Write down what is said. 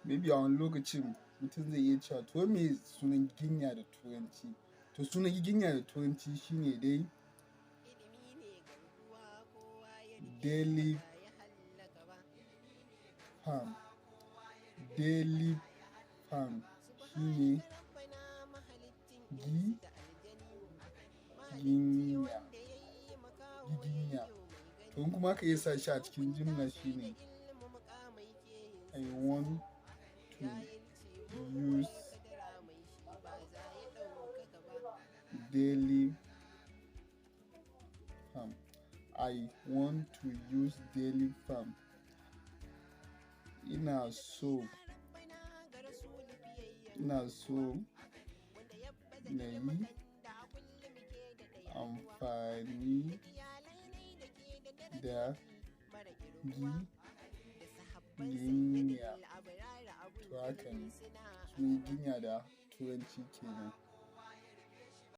Maybe a wani lokacin mutum zai iya cewa, to me sunan giginya da Turanci? To sunan giginya da Turanci shine dai daily palm. Daily palm shine giginya, giginya. To in kuma aka iya sa shi a cikin jimla shine I want to use daily palm. I want to use daily palm. Ina so, ina so na yi amfani da giginya. To haka ne sunan giginya da Turanci kenan.